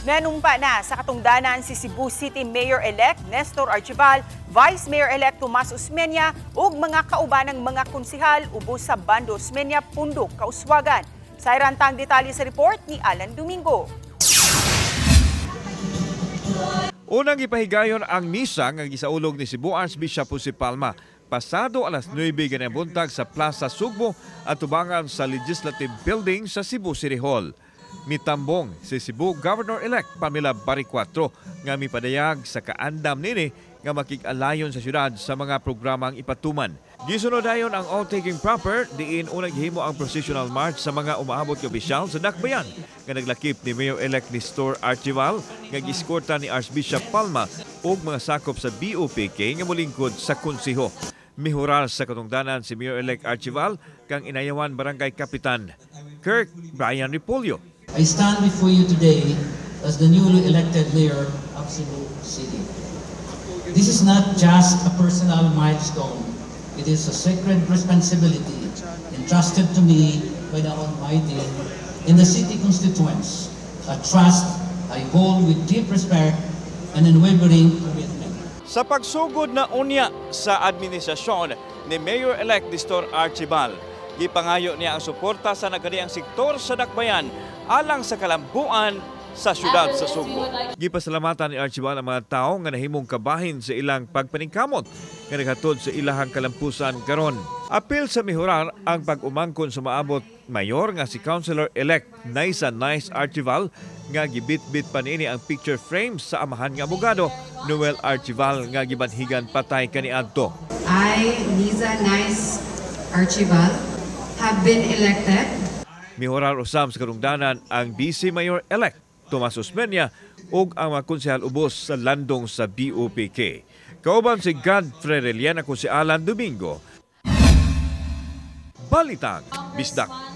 Nanumpa na sa katungdanan si Cebu City Mayor-elect Nestor Archival, Vice Mayor-elect Tomas Osmeña ug mga kaubanang mga konsehal ubos sa Bando Osmeña Pundok, Kauswagan. Sa tang detalye sa report ni Alan Domingo. Unang gipahigayon ang misa nga gisaulog ni Cebu Archbishop Jose Palma pasado alas 9 ganang buntag sa Plaza Sugbo at tubangan sa Legislative Building sa Cebu City Hall. Mitambong si Cebu Governor-elect Pamela Baricuatro nga mipadayag sa kaandam nini nga makig-alayon sa syudad sa mga programang ipatuman. Gisunod dayon ang oath taking proper, diin unang gihimo ang processional march sa mga umaabot nga opisyal sa Dakbayan nga naglakip ni Mayor-elect Nestor Archival nga giskorta ni Archbishop Palma ug mga sakop sa BOPK nga molingkod sa konseho. Mihural sa katungdanan si Mayor-elect Archival kang Inayawan Barangay Kapitan Kirk Brian Repolyo. I stand before you today as the newly elected mayor of Cebu City. This is not just a personal milestone. It is a sacred responsibility entrusted to me by the Almighty and the city constituents, a trust I hold with deep respect and unwavering commitment. Sa pagsugod na unya sa administrasyon ni Mayor-elect Nestor Archival, gipangayo niya ang suporta sa nagkadiang sektor sa Dakbayan alang sa kalambuan sa syudad sa Sugbo. Gipasalamatan ni Archival ang mga tao nga nahimong kabahin sa ilang pagpaningkamot nga naghatod sa ilahang kalampusan karon. Apil sa mihurar ang pag-umangkon sa maabot mayor nga si Councilor-elect Naisa Nice Archival nga gibitbit pa niini ang picture frame sa amahan nga abogado Noel Archival nga gibanhigan patay kaniadto. I, Niza Nice Archival, have been elected. Mihurar usab sa katungdanan ang Vice Mayor-elect Tomas Osmeña ug ang mga konsehal ubos sa landong sa BOPK. Kauban si Godfrey Relian, ako si Alan Domingo. Balitang Bisdak.